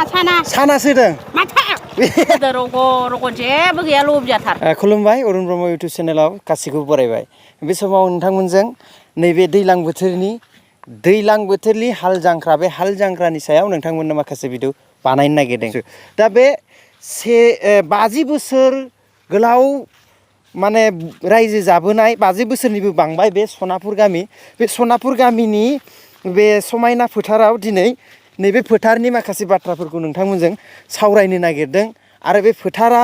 साना सोदों माथा रग' जेबो गैया लबजाथार खुलुमबाय अरुण ब्रह्म इउटुब चेनेलाव गासैखौबो बरायबाय बे समाव नोंथांमोनजों नैबे दैज्लां बोथोरनि हाल जांख्रा बे हाल जांख्रानि सायाव नोंथांमोननो माखासे भिडिअ बानायनो नागिरदों दा बे 50 बोसोर गोलाव माने रायजो जाबोनाय 50 बोसोरनिबो बांबाय बे सनापुर गामिनि बे समायना फोथाराव दिनै नैबे फोथारनि माखासे बाथ्राफोरखौ नोंथांमोनजों सावरायनो नागिरदों आरो बे फोथारा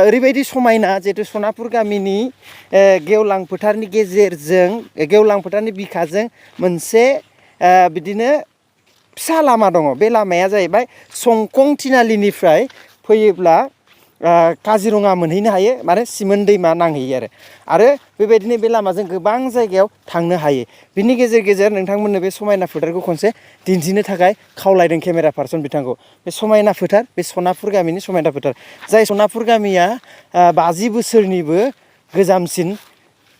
ओरैबायदि समायना जिहेतु सनापुर गामिनि गेवलां फोथारनि गेजेरजों गेवलां फोथारनि बिखाजों मोनसे बिदिनो फिसा लामा दङ बे लामाया जाहैबाय संकं थिनालिनिफ्राय फैयोब्ला काजिरङा मोनहैनो हायो माने सिमोन दैमा नांहैयो आरो बेबायदिनो बे लामाजों गोबां जायगायाव थांनो हायो बिनि गेजेर नोंथांमोननो बे समायना फोथारखौ खनसे दिन्थिनो थाखाय खावलायदों केमेरा पार्सन बिथांखौ बे समायना फोथार बे सनापुर गामिनि समायना फोथार जाय सनापुर गामिया 50 बोसोरनिबो गोजामसिन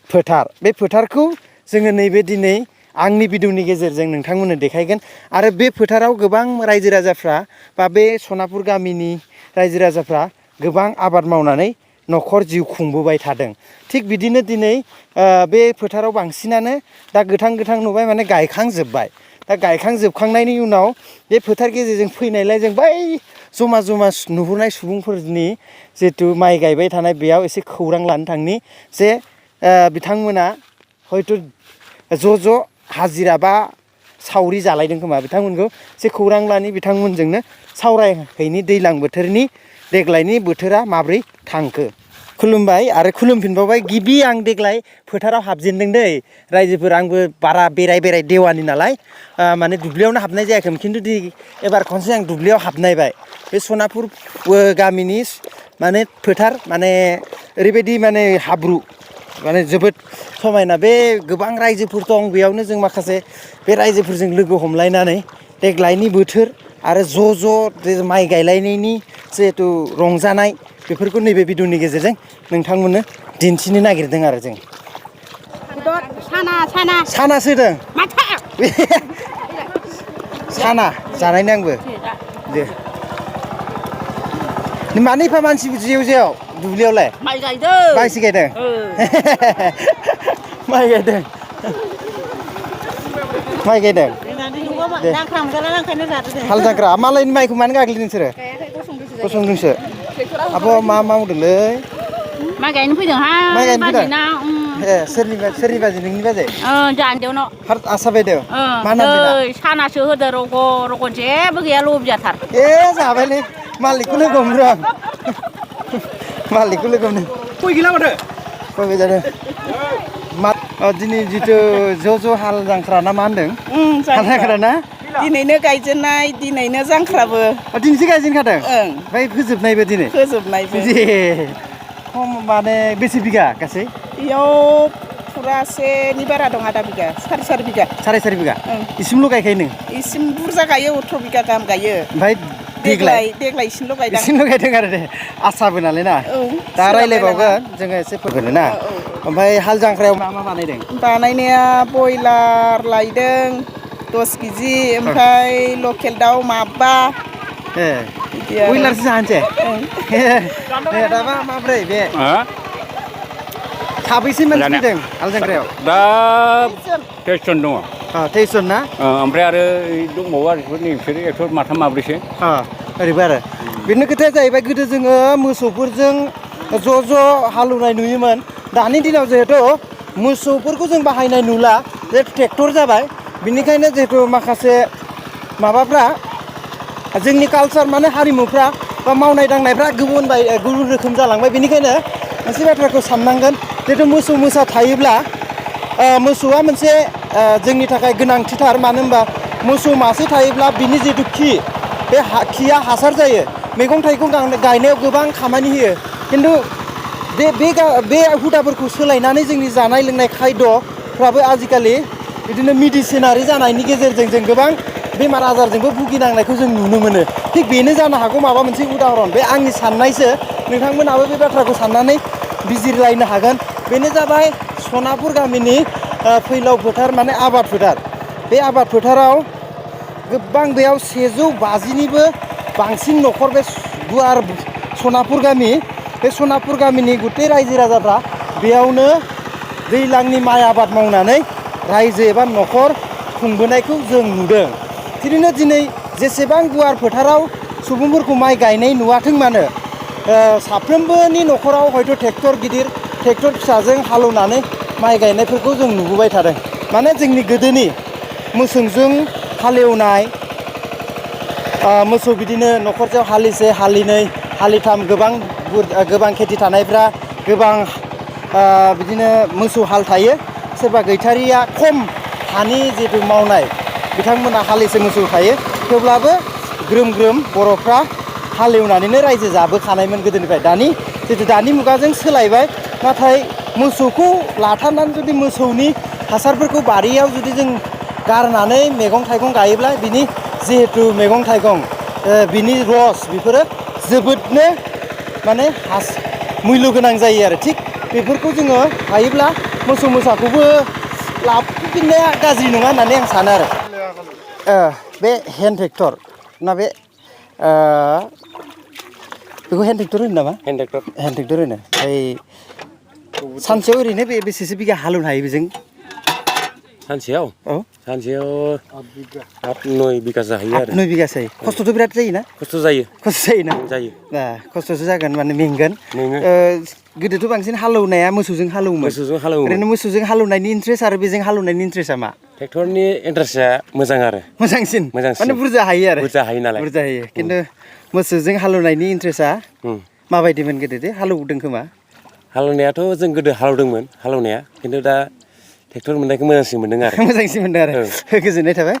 फोथार बे फोथारखौ जोङो नैबे दिनै आंनि भिडिअनि गेजेरजों नोंथांमोननो देखायगोन आरो बे फोथाराव गोबां रायजो राजाफ्रा बा बे सनापुर गामिनि रायजो राजाफ्रा गोबां आबाद मावनानै न'खर जिउ खुंबोबाय थादों थिग बिदिनो दिनै बे फोथाराव बांसिनानो दा गोथां नुबाय माने गायखांजोबबाय दा गायखांजोबखांनायनि उनाव बे फोथार गेजेरजों फैनायलाय जों बै जमा नुहुरनाय सुबुंफोरनि जिहेतु माइ गायबाय थानाय बेयाव एसे खौरां लानो थांनि जे बिथांमोना हयथ' ज' हाजिरा बा सावरि जालायदों खोमा बिथांमोनखौ एसे खौरां लानि बिथांमोनजोंनो सावरायहैनि दैज्लां बोथोरनि देग्लायनि बोथोरा माब्रै थांखो खुलुमबाय आरो खुलुमफिनबावबाय गिबि आं देग्लाय फोथाराव हाबजेनदों दै रायजोफोर आंबो बारा बेराय देवानि नालाय माने दुब्लियावनो हाबनाय जायाखैमोन खिन्थु एबार खनसे आं दुब्लियाव हाबनायबाय बे सनापुर गामिनि माने फोथार माने ओरैबायदि माने हाब्रु माने जोबोद समायना बे गोबां रायजोफोर दं बेयावनो जों माखासे बे रायजोफोरजों लोगो हमलायनानै देग्लायनि बोथोर आरो ज' माइ गायलायनायनि जिहेतु रंजानाय बेफोरखौ नैबे भिडिअनि गेजेरजों नोंथांमोननो दिन्थिनो नागिरदों आरो जों साना सोदों साना जानायनि आंबो दे मानो एफा मानसि जेव दुब्लियावलाय माइ गायदों माइसो गायदों माइ गायदों हाल जांख्रा मालायनि माइखौ मानो गाग्लिदों नोंसोरो गसंदोंसो आब' मा मावदोंलै माइ गायनो फैदों सोरनि बाजै नोंनि बाजै जान्देवनाव आसा बायदों मा नाम बेना सानासो होदो रग' जेबो गैया लबजाथार जाबायलै मालिकखौ लोगो हमदों आं मालिकखौ लोगो हमदों गय गैला माथो गय जादों दिनै जिथु ज' हाल जांख्रा ना मा होनदों हाल जांख्रा ना दिनैनो गायजेननाय दिनैनो जांख्राबो दिनैसो गायजेनखादों ओमफ्राय फोजोबनायबो दिनै माने बेसे बिगा गासै बेयाव फुरासेनि बारा दं आधा बिगा साराय बिगा इसिमल' गायखायो नों इसिम बुरजा गायो 18 बिगा गाहाम गायो ओमफ्राय देग्लाय इसिमल' गायदों आरो दे आसाबो नालाय ना दा रायज्लायबावगोन जोङो एसे फोरमायनो ना ओमफ्राय हाल जांख्रायाव मा बानायदों बानायनाया बयलार लायदों 10 केजि ओमफ्राय लकेल दाउ माबा बयलारसो जानोसै दाबा माब्रै बे साबैसे मानसि फैदों हाल जांख्रायाव दा 23 जन दङ 23 जन ना ओमफ्राय आरो दंबावो आरो बिसोरो एक्टर माथाम माब्रैसो ओरैबो आरो बेनो खोथाया जाहैबाय गोदो जोङो मोसौफोरजों ज' हालेवनाय नुयोमोन दानि दिनाव जिहेथु मोसौफोरखौ जों बाहायनाय नुला जे ट्रेक्टर जाबाय बिनिखायनो जिहेतु माखासे माबाफ्रा जोंनि कालचार माने हारिमुफ्रा बा मावनाय दांनायफ्रा गुबुन रोखोम जालांबाय बेनिखायनो मोनसे बाथ्राखौ साननांगोन जिहेतु मोसौ मोसा थायोब्ला मोसौआ मोनसे जोंनि थाखाय गोनांथिथार मानो होनबा मोसौ मासे थायोब्ला बिनि जिहेतु बे खिया हासार जायो मैगं थाइगं गायनायाव गोबां खामानि होयो खिन्थु बे हुदाफोरखौ सोलायनानै जोंनि जानाय लोंनाय खायद'फ्राबो आजिखालि बिदिनो मेडिसिनारि जानायनि गेजेरजों जों गोबां बेमार आजारजोंबो भुगिनांनायखौ जों नुनो मोनो थिग बेनो जानो हागौ माबा मोनसे उदाहरन बे आंनि साननायसो नोंथांमोनाबो बे बाथ्राखौ साननानै बिजिरलायनो हागोन बेनो जाबाय सनापुर गामिनि फैलाव फोथार माने आबाद फोथार बे आबाद फोथाराव गोबां बेयाव 150निबो बांसिन न'खर बे गुवार सनापुर गामि बे सनापुर गामिनि गुथै रायजो राजाफ्रा बेयावनो दैज्लांनि माइ आबाद मावनानै रायजो एबा न'खर खुंबोनायखौ जों नुदों। बिदिनो दिनै जेसेबां गुवार फोथाराव सुबुंफोरखौ माइ गायनाय नुवाथों मानो साफ्रोमबोनि न'खराव हयथ' ट्रेक्टर गिदिर ट्रेक्टर फिसाजों हालेवनानै माइ गायनायफोरखौ जों नुबोबाय थादों। माने जोंनि गोदोनि मोसौजों हालेवनाय मोसौ बिदिनो न'खरसेयाव हालिसे हालिनै हालिथाम गोबां खेथि थानायफ्रा गोबां बिदिनो मोसौ हाल थायो। सोरबा गैथारिया खम हानि जितु मावनाय बिथांमोना हालिसे मोसौ थायो। थेवब्लाबो ग्रोम ग्रोम बर'फ्रा हालेवनानैनो रायजो जाबोखानायमोन गोदोनिफ्राय। दानि मुगाजों सोलायबाय। नाथाय मोसौखौ लाथारनानै जुदि मोसौनि हासारफोरखौ बारियाव जुदि जों गारनानै मैगं थाइगं गायोब्ला बिनि जिहेतु मैगं थाइगं बिनि रस बेफोरो जोबोदनो माने मुल्य गोनां जायो आरो। थिग बेफोरखौ जोङो हायोब्ला मोसौ मोसाखौबो लाफिननाया गाज्रि नङा होननानै आं सानो आरो। बे हेन्ड ट्रेक्टर ना बे बेखौ हेन्ड ट्रेक्टर होनो नामा? हेन्ड ट्रेक्टर होनो। सानसेयाव ओरैनो बेसेसो बिगा हालेवनो हायो बेजों? सानसेयाव? औ सानसेयाव 8-9 बिगा जाहैयो आरो। 8-9 बिगासो जायो। खस्थ'थ' बिराद जायोना? खस्थ' जायो। खस्थ' जायोना? जायो। खस्थ'सो जागोन माने मेंगोन। गोदोथ' बांसिन हालेवनाया मोसौजों हालेवोमोन। ओरैनो मोसौजों हालेवनायनि इन्ट्रेस्ट आरो बेजों हालेवनायनि इन्ट्रेस्टआ मा? ट्रेक्टरनि इन्ट्रेस्टआ मोजां आरो। मोजांसिन माने बुरजा हायो आरो। बुरजा हायो नालाय। बुरजा हायो। खिन्थु मोसौजों हालेवनायनि इन्ट्रेस्टआ माबायदिमोन गोदो? हालेवदों खोमा? हालेवनायाथ' जों गोदो हालेवनाया खिन्थु दा ट्रेक्टर मोननायखौ मोजांसिन मोनदों आरो। मोजांसिन मोनदों आरो। गोजोननाय थाबाय।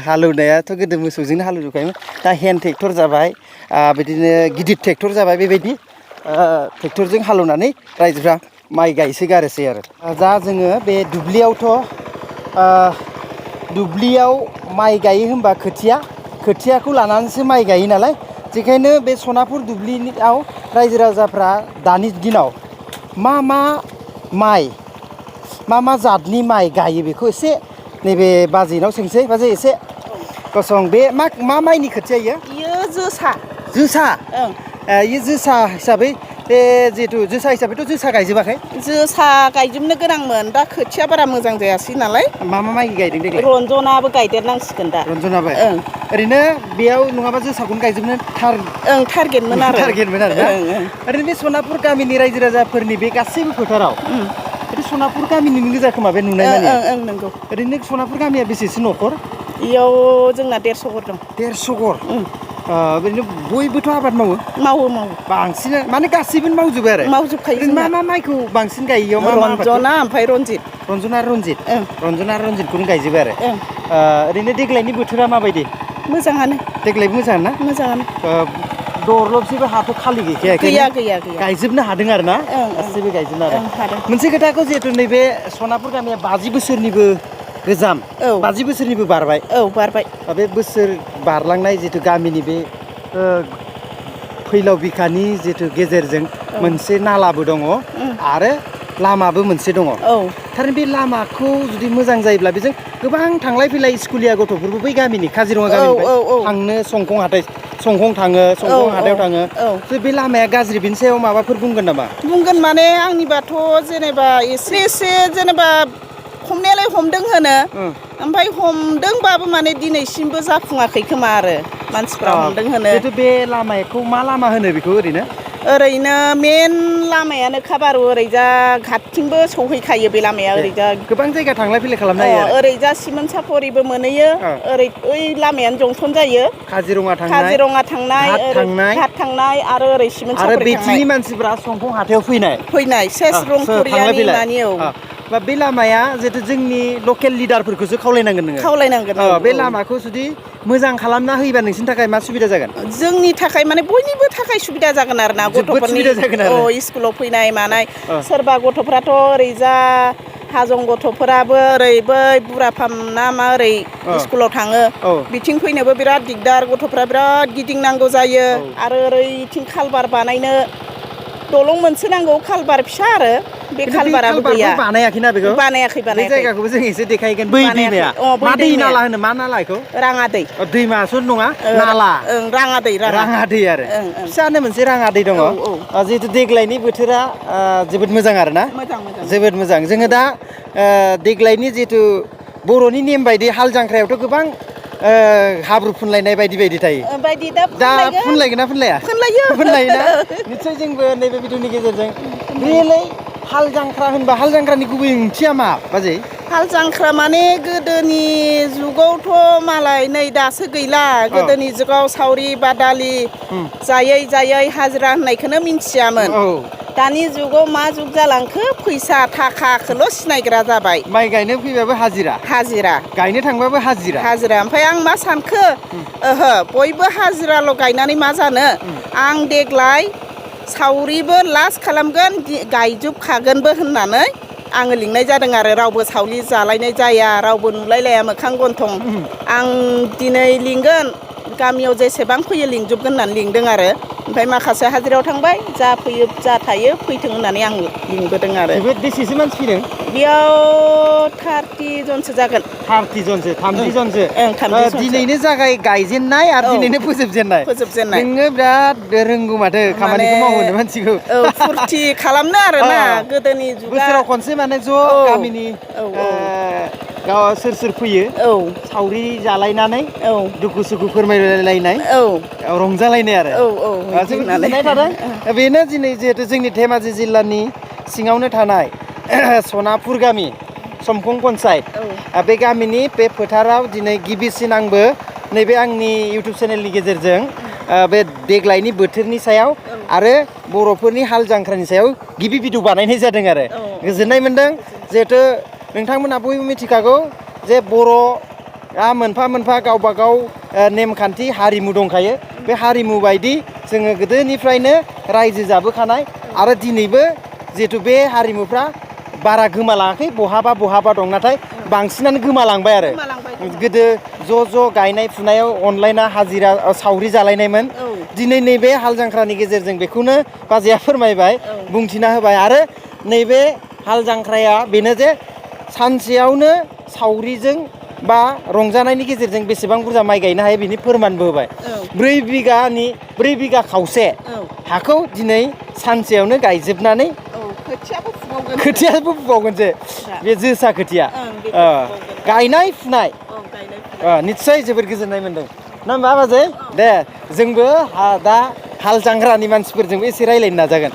हालेवनायाथ' गोदो मोसौजोंनो हालेवजोबखायोमोन। दा हेन्ड ट्रेक्टर जाबाय बिदिनो गिदिर ट्रेक्टर जाबाय। बेबायदि ट्रेक्टरजों हालेवनानै रायजोफ्रा माइ गायसोगारोसै आरो। दा जोङो बे दुब्लियाव माइ गायो होनबा खोथियाखौ लानानैसो माइ गायो नालाय। बेखायनो बे सनापुर दुब्लियाव रायजो राजाफ्रा दानि दिनाव मा जातनि माइ गायो बेखौ एसे नैबे बाजैनाव सोंसै। बाजै एसे गसं बे मा माइनि खोथिया इयो जोसा। ओं इयो जोसा हिसाबै बे जिहेथु जोसा हिसाबैथ' जोसा गायजोबाखै? जोसा गायजोबनो गोनांमोन दा खोथिया बारा मोजां जायासै नालाय। मा माइ गायदों देग्लाय? रन्जनाबो गायदेरनांसिगोन दा। रन्जनाबो? ओरैनो बेयाव नङाबा जोसाखौनो गायजोबनो टारगेटमोन आरो। ना? ओरैनो बे सनापुर गामिनि रायजो राजाफोरनि बे गासैबो फोथाराव सनापुर गामिनि गोजा खोमा बे नुनाय माने? नंगौ। ओरैनो सनापुर गामिया बेसेसो न'खर? इयाव जोंना 150 घर दं। 150 घर? ओरैनो बयबोथ' आबाद मावो? मावो। बांसिन माने गासैबो मावजोबो आरो? मावजोबखायो। मा माइखौ बांसिन गायो इयाव? रन्जना ओमफ्राय रन्जित। रन्जना आरो रन्जितखौनो गायजोबो आरो। ओरैनो देग्लायनि बोथोरा माबायदि? मोजाङानो। देग्लायबो मोजां ना? मोजाङानो। दरलबसेबो हाथ' खालि गैखाया? गैया। गायजोबनो हादों आरो ना? गासैबो गायजोबनो हादों। मोनसे खोथाखौ जिहेतु नैबे सनापुर गामिया 50 बोसोरनिबो गोजाम। 50 बोसोरनिबो बारबाय। बारबाय। बे बोसोर बारलांनाय जितु गामिनि बे फैलाव बिखानि जितु गेजेरजों मोनसे नालाबो दङ आरो लामाबो मोनसे दङ। थारैनो बे लामाखौ जुदि मोजां जायोब्ला बेजों गोबां थांलाय फैलाय स्कुलिया गथ'फोरबो बै गामिनि काजिरङा गामिनिफ्राय थांनो संखं हाथायाव थाङो। बे लामाया गाज्रि बेनि सायाव माबाफोर बुंगोन नामा? बुंगोन माने आंनिबाथ' जेनेबा एसे जेनेबा हमनायालाय हमदों होनो ओमफ्राय हमदोंबाबो माने दिनैसिमबो जाफुङाखै खोमा आरो मानसिफ्रा हमदों होनो। बे लामाखौ मा लामा होनो बेखौ ओरैनो मेन लामायानो खाबारु ओरैजा घाटथिंबो सौहैखायो बे लामाया ओरैजा गोबां जायगा थांलाय फैलाय खालामनो हायो। ओरैजा सिमोन साफरिबो मोनहैयो। ओइ लामायानो जंसन जायो। काजिरङा थांनाय घाट थांनाय आरो ओरै सिमोन साफरि थांनाय। आरो बेथिंनि मानसिफ्रा संखं हाथायाव फैनाय सेस रंपुरियानि मानि बे लामाया जिहेतु जोंनि लकेल लिडारफोरखौसो खावलायनांगोन नोङो। बे लामाखौ जुदि मोजां खालामना होयोबा नोंसिनि थाखाय मा सुबिदा जागोन? जोंनि थाखाय माने बयनिबो थाखाय सुबिदा जागोन आरो ना। गथ'फोरनि स्कुलाव फैनाय मानाय। सोरबा गथ'फ्राथ' ओरैजा हाजं गथ'फोराबो ओरै बै बुराफाम ना मा ओरै स्कुलाव थाङो। बिथिं फैनोबो बिराद दिगदार। गथ'फ्रा बिराद गिदिंनांगौ जायो। आरो ओरैथिं कालबार बानायनो दलं मोनसे नांगौ कालबार फिसा आरो बे खिन्थु खालबाराबो खालबारखौ गैया बानायाखैना बेखौ बानायाखै बे जायगाखौबो जों एसे देखायगोन बै बानायाखै। दैमाया अ, बै मा दै दैमाया। नाला होनो मा नाला बेखौ राङा दै दैमासो नङा नाला ओं राङा दै राङा दै आरो ओं, ओं। फिसानो मोनसे राङा दै दङ औ, औ। जिहेतु देग्लायनि बोथोरा जोबोद मोजां आरो ना मोजां मोजां जोबोद मोजां जोङो दा देग्लायनि जिहेतु बर'नि नेम बायदि हाल जांख्रायावथ' गोबां हाब्रु फुनलायनाय बायदि बायदि थायो बायदि दा दा फुनलायगोन फुनलायगोन ना फुनलाया फुनलायो फुनलायोना निस्सय जोंबो नैबे भिडिअनि गेजेरजों रियेलै हाल जांख्रा होनबा हाल जांख्रानि गुबै ओंथिया मा बाजै हाल जांख्रा माने गोदोनि जुगावथ' मालाय नै दासो गैला गोदोनि जुगाव सावरि बादालि जायै जायै हाजिरा होननायखौनो मिन्थियामोन औ दानि जुगाव मा जुग जालांखो फैसा थाखाखौल' सिनायग्रा जाबाय माइ गायनो फैबाबो हाजिरा हाजिरा गायनो थांबाबो हाजिरा हाजिरा ओमफ्राय आं मा सानखो ओहो बयबो हाजिराल' गायनानै मा जानो आं देग्लाय सावरिबो लास्ट खालामगोन गायजोबखागोनबो होननानै आङो लिंनाय जादों आरो रावबो सावरि जालायनाय जाया रावबो नुलायलाया मोखां गन्थं आं दिनै लिंगोन गामियाव जेसेबां फैयो लिंजोबगोन होननानै लिंदों आरो ओमफ्राय माखासे हाजिरायाव थांबाय जा फैयो जा थायो फैथों होननानै आं लिंबोदों आरो जोबोद बेसेसो मानसि फैदों बेयाव 30 जनसो जागोन 30 जनसो 30 जनसो ओं 30 जनसो दिनैनो गायजेननाय आरो दिनैनो फोजोबजेननाय फोजोबजेननाय नोङो बिराद रोंगौ माथो खामानिखौ मावहोनो मानसिखौ औ फुरथि खालामनो आरोना गोदोनि जुगा बोसोराव खनसे माने ज' गामिनि सोर सोर फैयो औ सावरि जालायनानै औ दुखु सुखु फोरमायलायनाय औ रंजालायनाय आरो औ औ जोबोद गोजोननाय थादों बेनो दिनै जिहेतु जोंनि धेमाजि जिल्लानि सिङावनो थानाय सनापुर गामि समखं पन्सायत बे गामिनि बे फोथाराव दिनै गिबिसिन आंबो नैबे आंनि इउटुब चेनेलनि गेजेरजों बे देग्लायनि बोथोरनि सायाव आरो बर'फोरनि हाल जांख्रानि सायाव गिबि भिडिअ बानायनाय जादों आरो गोजोननाय मोन्दों जिहेथु नोंथांमोनहा बयबो मिथिखागौ जे बर'आ मोनफा मोनफा गावबा गाव नेमखान्थि हारिमु दंखायो बे हारिमु बायदि जोङो गोदोनिफ्रायनो रायजो जाबोखानाय आरो दिनैबो जिहेतु बे हारिमुफ्रा बारा गोमालाङाखै बहाबा बहाबा दं नाथाय बांसिनानो गोमालांबाय आरो गोदो ज' ज' गायनाय फुनायाव अनलायना हाजिरा सावरि जालायनायमोन दिनै नैबे हाल जांख्रानि गेजेरजों बेखौनो बाजैया फोरमायबाय बुंथिना होबाय आरो नैबे हाल जांख्राया बेनो जे सानसेयावनो सावरिजों बा रंजानायनि गेजेरजों बेसेबां बुरजा माइ गायनो हायो बिनि फोरमानबो होबाय 4 बिगा खावसे हाखौ दिनै सानसेयावनो गायजोबनानै खोथियाबो फुबावगोनसो बे जोसा खोथिया गायनाय फुनाय निस्सय जोबोद गोजोननाय मोन्दों ना होमबा बाजै दे जोंबो दा हाल जांख्रानि मानसिफोरजोंबो एसे रायज्लायनो नाजागोन